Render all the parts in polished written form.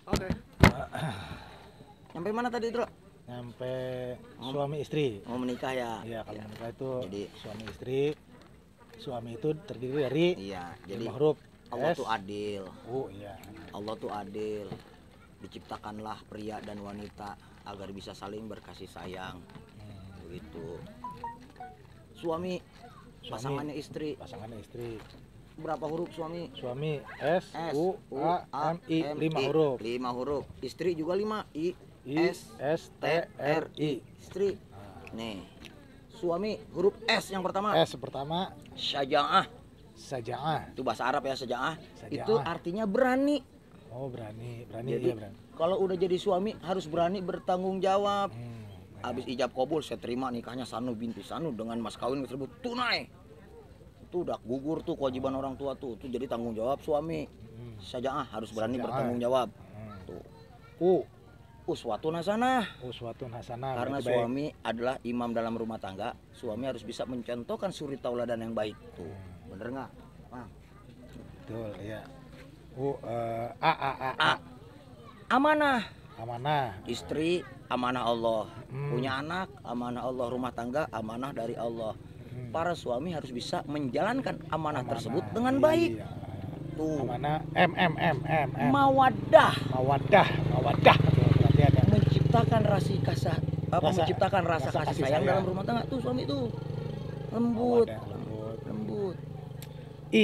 Oke. Sampai mana tadi, Bro? Nyampe suami istri. Mau menikah ya? Iya, kalau menikah itu Jadi suami istri. Suami itu terdiri dari iya, jadi 5 huruf. Allah S. tuh adil. Iya. Allah tuh adil. Diciptakanlah pria dan wanita agar bisa saling berkasih sayang. Begitu. Suami, pasangannya istri. Pasangannya istri. Berapa huruf suami? Suami S, S, U, A, M, I, 5 huruf. 5 huruf. Istri juga 5. I, S, S, T, R, I. Istri. Nih. Suami huruf S yang pertama. S pertama, Syaja'ah. Saja'ah. Itu bahasa Arab ya, syaja'ah. Syaja'ah. Itu artinya berani. Oh, berani. Jadi Iya, berani. kalau udah jadi suami harus berani bertanggung jawab. Hmm. Habis ijab kabul saya terima nikahnya Sanu binti Sanu dengan mas kawin tersebut tunai. Itu udah gugur tuh kewajiban orang tua tuh. Itu jadi tanggung jawab suami. Syaja'ah harus berani Syaja'ah. bertanggung jawab. Tuh. Uswatun hasanah. Uswatun hasanah. Karena berarti baik. suami adalah imam dalam rumah tangga, suami harus bisa mencontohkan suri tauladan yang baik. Tuh, bener nggak? Nah, Betul, iya. A. amanah. Amanah. Istri amanah Allah, Hmm. punya anak amanah Allah, rumah tangga amanah dari Allah. Para suami harus bisa menjalankan amanah tersebut dengan baik. Iya. Tuh, Amanah M. mawaddah, Mawaddah. Tuh, berarti ada. menciptakan menciptakan rasa rasa kasih kasih sayang sayang. dalam rumah tangga. Tuh suami tuh lembut, Mawaddah, lembut. I.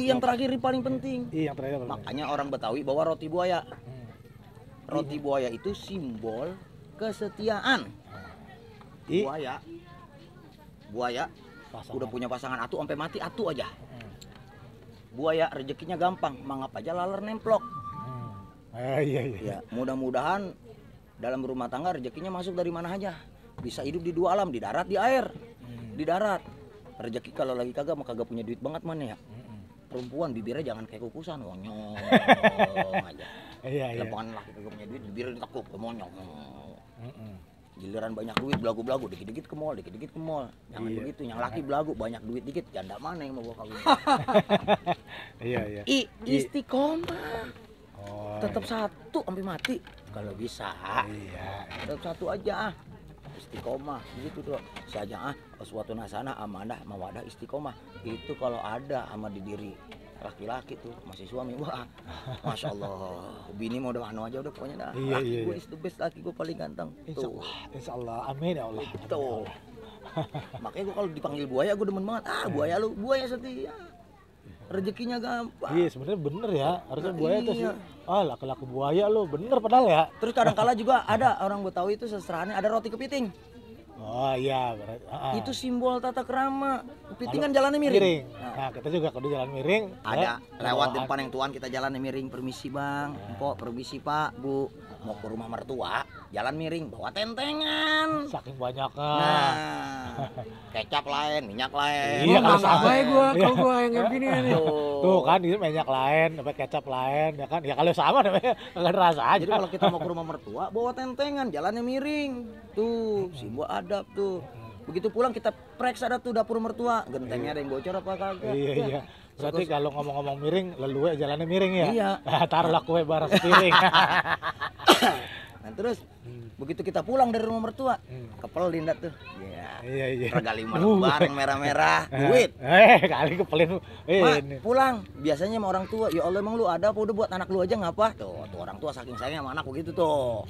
Yang terakhir ini paling penting. I yang terakhir apa? Makanya orang Betawi bawa roti buaya. Roti buaya itu simbol kesetiaan. I. Buaya Pasangan. udah punya pasangan atu sampai mati atu aja. Buaya rezekinya gampang, mangap aja laler nemplok. Iya. Ya, mudah-mudahan dalam rumah tangga rezekinya masuk dari mana aja. Bisa hidup di dua alam, di darat, di air. Di darat. Rezeki kalau lagi kagak mah kagak punya duit banget mana ya. Perempuan bibirnya jangan kayak kukusan, monyong aja. Iya. Lempangan laki kagak punya duit, bibirnya ditekuk, monyong. Giliran banyak duit belagu-belagu, dikit-dikit ke mall, dikit-dikit ke mall. Jangan Iya. begitu, yang laki belagu banyak duit dikit, janda mana yang mau bawa kawin? Iya. Istiqomah. Oh, Tetap satu sampai mati kalau bisa. Iya. Tetap satu aja. Istiqomah begitu tuh. Syaja'ah, uswatun hasanah, amanah, mawadah, istiqomah. Itu kalau ada sama di diri laki-laki tuh masih suami, wah, masya Allah, bini mau udah anu aja udah pokoknya dah. Iya, Laki iya, gue iya. is the best, laki gue paling ganteng. Tuh. Insya Allah, amin ya Allah. Tuh. Makanya gue kalau dipanggil buaya gue demen banget. Buaya lu, buaya setia. Rezekinya gampang. Iya, sebenarnya bener ya. Harusnya buaya tuh sih. Iya. Laki-laki buaya lo, bener padahal ya. Terus kadang-kala juga ada orang Betawi itu seserahannya ada roti kepiting. Oh iya, berarti. Itu simbol tata krama. Kepiting kan Kalau jalannya miring. Nah, kita juga kalau jalan miring. Ada lewat bawahan. depan yang tuan kita jalannya miring, permisi bang, Mpok, permisi pak, bu, mau ke rumah mertua, jalan miring, bawa tentengan. Saking banyaknya. Nah, kecap lain, minyak lain. Iya, kalau Nggak sama. baik gua, Iya. kalau gua yang kayak gini nih. Tuh kan, ini banyak lain, apa kecap lain, ya kan? Ya kalau sama namanya nggak ada rasa aja. Jadi kalau kita mau ke rumah mertua, bawa tentengan, jalannya miring. Tuh, simbol adab tuh. Begitu pulang kita periksa ada tuh dapur mertua, gentengnya ada yang bocor apa kagak. Iya. Berarti kalau ngomong-ngomong miring, leluwe jalannya miring ya? Iya. Taruhlah kue bareng sepiring. Nah terus begitu kita pulang dari rumah mertua, kepelin dah tuh. Iya. Regali bareng merah-merah, duit. Kali kepelin. Mak, Ini. pulang. Biasanya sama orang tua, ya Allah emang lu ada apa udah buat anak lu aja ngapa? Tuh orang tua saking sayangnya sama anak begitu tuh.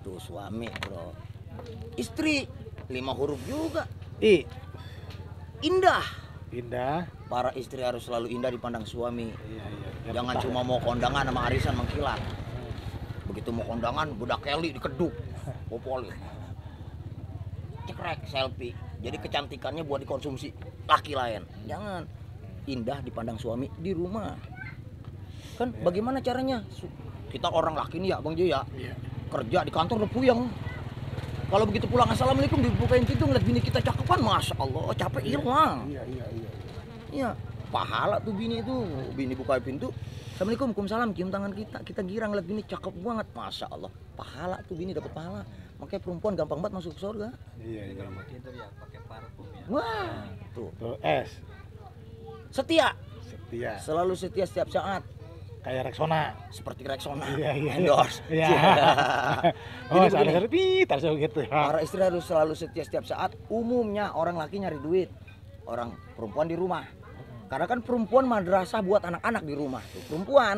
Tuh suami, bro. Istri 5 huruf juga. I. Indah. Indah. Para istri harus selalu indah dipandang suami. Iya. Jangan cuma mau kondangan sama arisan mengkilat. Begitu mau kondangan, budak Kelly dikeduk, popolin. Cekrek selfie. Jadi kecantikannya buat dikonsumsi laki lain. Jangan. Indah dipandang suami di rumah. Kan bagaimana caranya? Kita orang laki nih ya, Bang Jo ya. Kerja di kantor udah puyeng. Kalau begitu pulang assalamualaikum dibukain pintu ngeliat bini kita cakepan, masya Allah capek hilang. Iya. Iya, pahala tuh bini itu. Bini buka pintu, assalamualaikum, waalaikumsalam, cium tangan kita girang ngeliat bini cakep banget, masya Allah. Pahala tuh bini dapat pahala. Makanya perempuan gampang banget masuk surga. Iya. Tidur ya pakai parfum ya. Wah, tuh Tuh S. setia, Setia. selalu setia setiap saat. Kayak Rexona. seperti Rexona Iya, iya. endorse. Iya. Jadi Oh, begini. ada tit harus gitu. Para istri harus selalu setia setiap saat. Umumnya orang laki nyari duit, orang perempuan di rumah. Karena kan perempuan madrasah buat anak-anak di rumah tuh perempuan.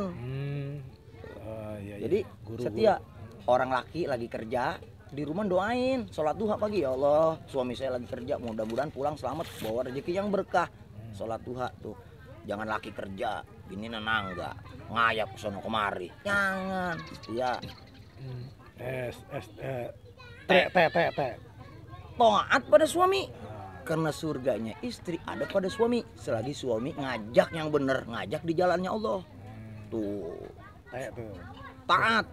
Oh, iya, iya. Jadi Guru, setia. Orang laki lagi kerja di rumah doain sholat duha pagi, ya Allah suami saya lagi kerja mudah-mudahan pulang selamat bawa rezeki yang berkah. Sholat duha tuh. Jangan laki kerja bini nenangga ngayap sono kemari, jangan. Setia. T. Taat pada suami karena surganya istri ada pada suami selagi suami ngajak yang bener, ngajak di jalannya Allah tuh. T tuh. Taat.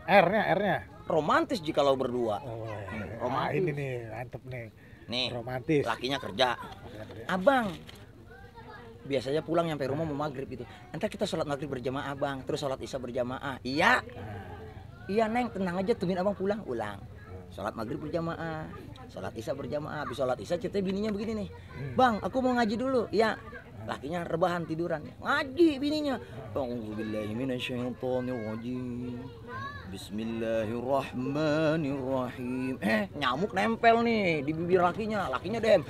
R-nya. Romantis jikalau berdua. Oh, Romantis. ini nih mantep nih. Nih Romantis. lakinya kerja, abang biasanya pulang nyampe rumah mau maghrib itu, nanti kita sholat maghrib berjamaah bang, terus sholat isya berjamaah. Iya iya neng, tenang aja, tungguin abang pulang. Ulang sholat maghrib berjamaah, sholat isya berjamaah. Habis sholat isya ceritanya bininya begini nih, bang aku mau ngaji dulu. Iya, lakinya rebahan tiduran, ngaji bininya. A'udzubillahiminasyaitonirrajim. Bismillahirrahmanirrahim. Nyamuk nempel nih di bibir lakinya dem.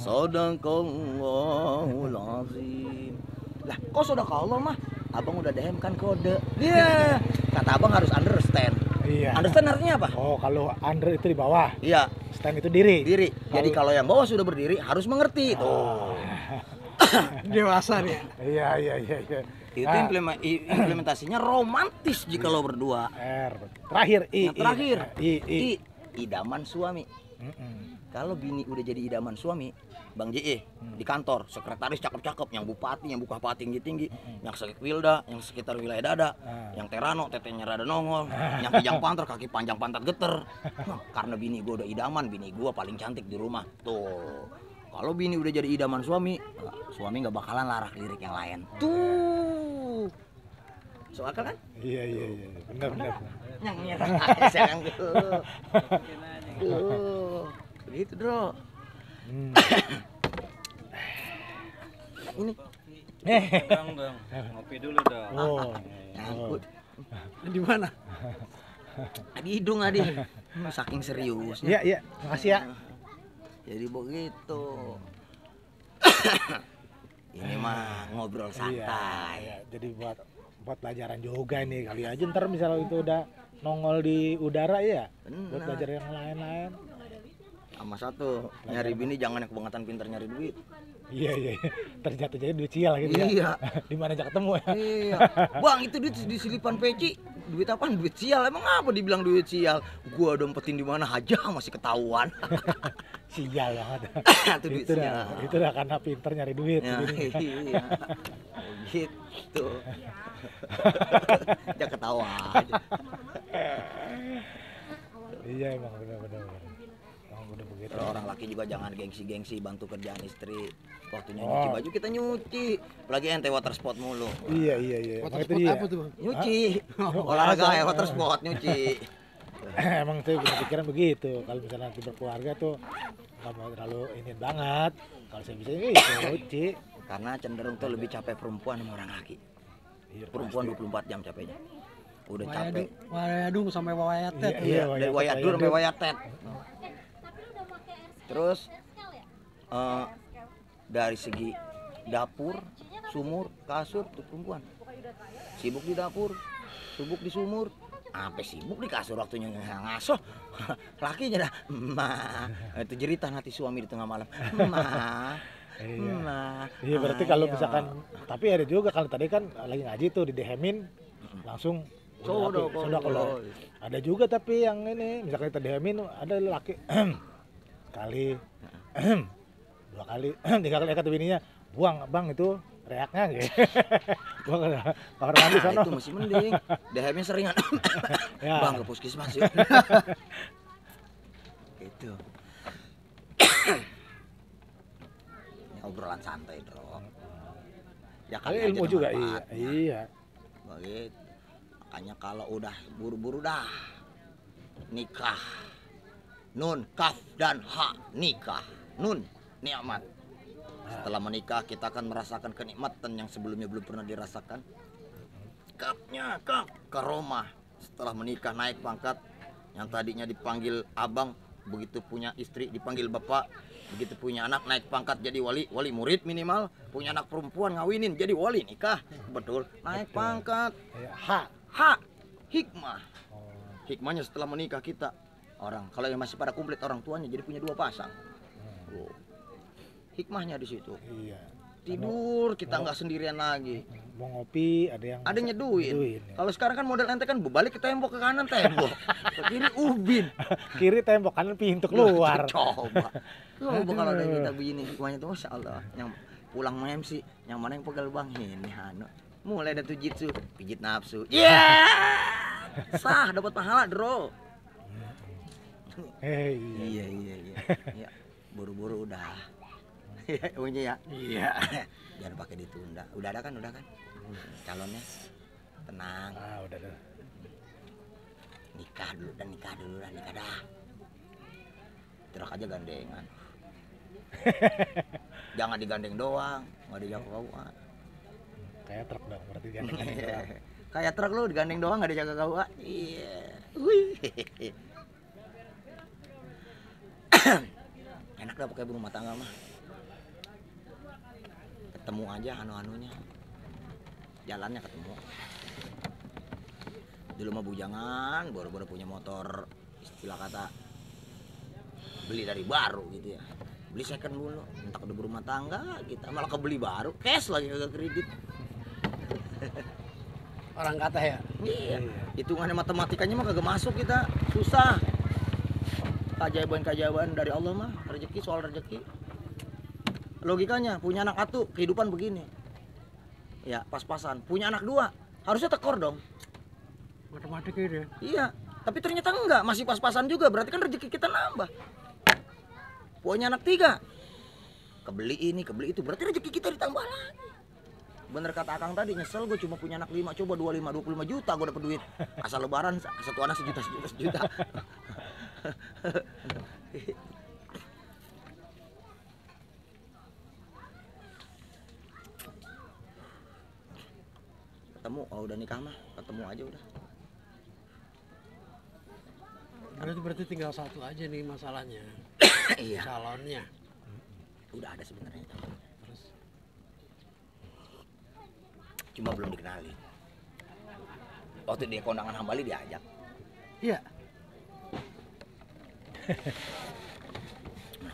Sadaqallahul azim. Lah, kok sadaqallah mah? Abang udah dehem kan kode. Iya. Kata abang harus understand. Iya. Understand artinya apa? Oh, kalau under itu di bawah, Iya, stand itu diri. diri. Jadi kalau yang bawah sudah berdiri harus mengerti tuh. Dewasa dia. Iya. Itu implementasinya romantis jika lo berdua. R. Terakhir I. Yang terakhir I. idaman suami. Kalau bini udah jadi idaman suami, Bang JE di kantor, sekretaris cakep-cakep, yang bupati, yang bukapati tinggi-tinggi, yang sekwilda, yang sekitar wilayah dada, yang terano, tetenya rada nongol, yang kijang panter, kaki panjang pantat geter. Nah, karena bini gua udah idaman, bini gua paling cantik di rumah. Tuh. Kalau bini udah jadi idaman suami, suami nggak bakalan larak lirik yang lain. Tuh. Soal kan? Iya. Benar. Yang nyerang sayang tuh. Tuh. Begitu, Bro. Ini Dong. Ngopi dulu dong. Oh. nyangkut Di mana? di hidung Adi. Saking seriusnya. Iya. Makasih ya. Jadi begitu. Ini mah ngobrol santai. Iya. Jadi buat pelajaran juga nih kali aja ntar misalnya itu udah nongol di udara ya. Buat Benar. belajar yang lain-lain. Sama satu, nyari bini jangan yang kebangetan pinter nyari duit. Iya. Terjatuh jadi duit sial gitu ya. Iya. Di mana aja ketemu ya. Iya. Bang, itu duit di selipan peci. Duit apaan? Duit sial. Emang apa dibilang duit sial? Gua dompetin di mana aja masih ketahuan. Sial banget. Itu duit itu dah, sial. itu dah karena pinter nyari duit. Ya, Jadi, iya. Gitu. Dia ketawa aja. iya emang benar. Emang udah begitu. Terus orang laki juga jangan gengsi-gengsi bantu kerjaan istri. Waktunya Oh. nyuci baju kita nyuci. Apalagi ente water sport mulu. Iya. Water Emang itu sport dia. apa tuh? Nyuci. Olahraga ya water sport nyuci. Emang saya punya pikiran begitu. Kalau misalnya nanti berkeluarga tuh nggak mau terlalu ini banget. Kalau saya bisa ini nyuci. Karena cenderung tuh lebih capek perempuan sama orang laki. Iya, Perempuan 24 jam capeknya. Udah capek. Wayadung sampai wayatet. Iya, Dari wayat dulu sampai wayat tet. Terus dari segi dapur, sumur, kasur tuh perempuan. Sibuk di dapur, sibuk di sumur. Apa sibuk di kasur waktunya ngasoh. Lakinya dah, "Ma." Itu jeritan hati suami di tengah malam. "Ma." Iya. Ma. Iya berarti kalau Ayo. misalkan tapi ada juga kalau tadi kan lagi ngaji tuh didehemin langsung sudah kalau ada juga tapi yang ini misalkan kita dehemin ada laki kali 2 kali 3 kali kata bininya buang bang itu reaknya gitu. Buang ke kamar mandi Nah, sono. itu masih mending. Dehemnya seringan. Ya. Bang ke puskesmas yuk. Gitu. Ini obrolan santai, Bro. Ya Kali kali aja ilmu ada juga manfaatnya. iya. Begitu. Makanya kalau udah buru-buru dah nikah. Nun, kaf dan ha, nikah. Nun, nikmat. Setelah menikah kita akan merasakan kenikmatan yang sebelumnya belum pernah dirasakan. nyekapnya ke rumah. Setelah menikah naik pangkat, yang tadinya dipanggil abang, begitu punya istri dipanggil bapak, begitu punya anak naik pangkat jadi wali murid minimal, punya anak perempuan ngawinin jadi wali nikah, betul, naik pangkat. Hak hikmah. Hikmahnya setelah menikah kita orang kalau yang masih pada komplit orang tuanya jadi punya 2 pasang. Oh. Hikmahnya di situ. Iya. Tidur kita nggak sendirian lagi. Mau ngopi ada yang Nyeduin. ya. Kalau sekarang kan model ente kan berbalik ke tembok, ke kanan tembok, ke kiri ubin. Kiri tembok, kanan pintu keluar. Coba kalau ada kita begini hikmahnya tuh masya Allah. Yang pulang main sih, yang mana yang pegal bang ini Hano. Mulai dari jitsu, pijit nafsu. Sah dapat pahala, Bro. Iya. Ya, buru-buru udah. Iya, punya ya. Iya. Jangan pakai ditunda. Udah kan? Calonnya. Tenang. Udah. Nikah dulu dah. Truk aja gandengan. Jangan digandeng doang, nggak dijak kawat. Kayak truk dong, berarti gandeng. Kayak truk lu digandeng doang nggak dijaga kawat. Iya. Wih. Enak dah pakai rumah tangga mah. Ketemu aja anu-anunya. Jalannya ketemu. Dulu mah bujangan, baru-baru punya motor, istilah kata beli dari baru gitu ya. Beli second dulu, entah udah berumah tangga, kita malah kebeli baru, cash lagi kagak kredit. Orang kata ya. Iya. Hitungannya matematikanya mah kagak masuk kita, susah. Keajaiban dari Allah mah, rezeki soal rezeki. Logikanya punya anak satu, kehidupan begini. Ya, pas-pasan. Punya anak 2, harusnya tekor dong. Matematika itu ya. Iya, tapi ternyata enggak, masih pas-pasan juga. Berarti kan rezeki kita nambah. Punya anak 3, kebeli ini, kebeli itu. Berarti rezeki kita ditambah lagi. Bener kata Akang tadi, nyesel gue cuma punya anak 5, coba 25 juta gue dapet duit. Asal lebaran satu anak sejuta. Ketemu, udah nikah mah, ketemu aja udah. Berarti tinggal satu aja nih masalahnya. Iya. Calonnya. Udah ada sebenarnya. Terus Cuma belum dikenali. Waktu dia kondangan Hambali diajak. iya.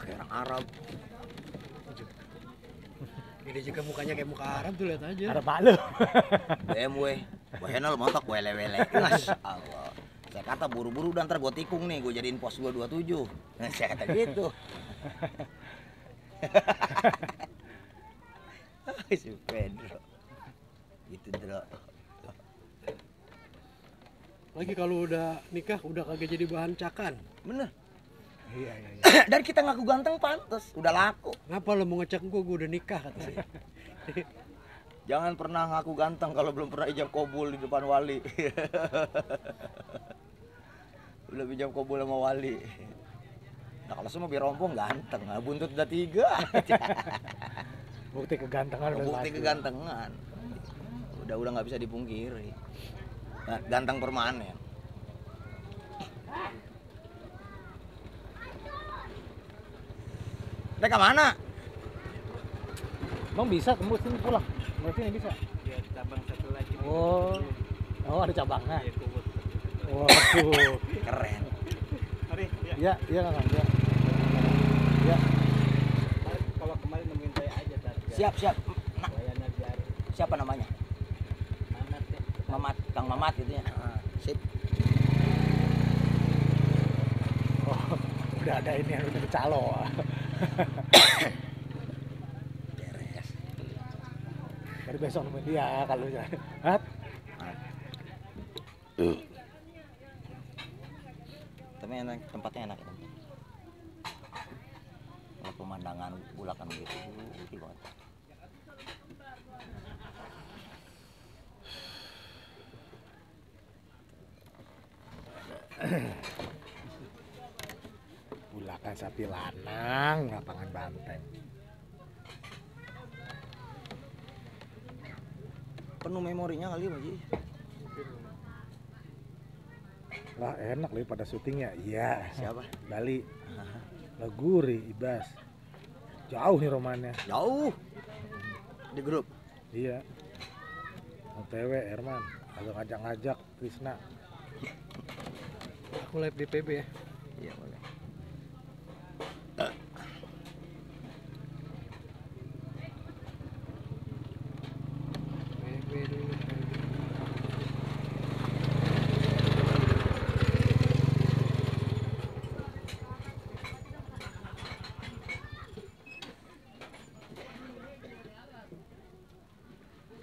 Kayak orang Arab. Ini juga mukanya kayak muka Arab tuh, lihat aja. Ada pak lu. BMW, Henol montok wele-wele. Masya Allah. Saya kata buru-buru dan ntar gue tikung nih, gue jadiin pos 227. Nah, saya kata gitu. Si Pedro. Gitu, Dro. Lagi kalau udah nikah udah kagak jadi bahan cakan. Bener. Iya. Dan kita ngaku ganteng pantes, udah laku. Ngapa lo mau ngecek gua udah nikah katanya. Jangan pernah ngaku ganteng kalau belum pernah ijab kabul di depan wali. Belum ijab kabul sama wali. Nah kalau semua biar rompong ganteng, nah, buntut udah 3. Bukti kegantengan udah Bukti pasti. kegantengan. Udah nggak bisa dipungkiri. Nah, ganteng permanen. Mereka mana? Emang bisa tembus sini pulang? Berarti ini bisa. Ya cabang satu lagi. Oh ada cabangnya. Ya, kubur. Waduh. Keren. Hari, ya. Iya Kang. Iya. Kalau kemarin nemuin saya aja tadi. Siap. Nah, Saya Najar. siapa namanya? Mamat ya. Mamat, Kang Mamat gitu ya. Sip. Oh, udah ada ini udah ada calo. Beres. Dari besok nemuin dia kalau ya. Hat? Tapi enak, tempatnya enak ya. Kalau pemandangan bulakan gitu, gede banget. Bulakan sapi lanang, lapangan banteng. Penuh memorinya kali Pak Ji. Wah enak lebih pada syutingnya. Iya. Siapa? Bali. Leguri, Ibas. Jauh nih romannya. Jauh. Di grup. Iya. OTW Herman. Agak ngajak-ngajak Krisna. Aku live di PB ya. Iya boleh. PB dulu.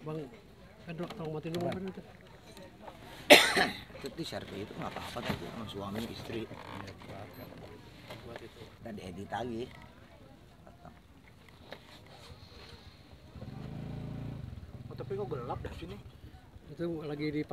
Bang, aduh, tolong matiin dulu mobil itu. Itu di share ke itu nggak apa-apa tuh sama suami istri. Buat itu. Dan diedit lagi. Oh, tapi kok gelap dah sini? Itu lagi di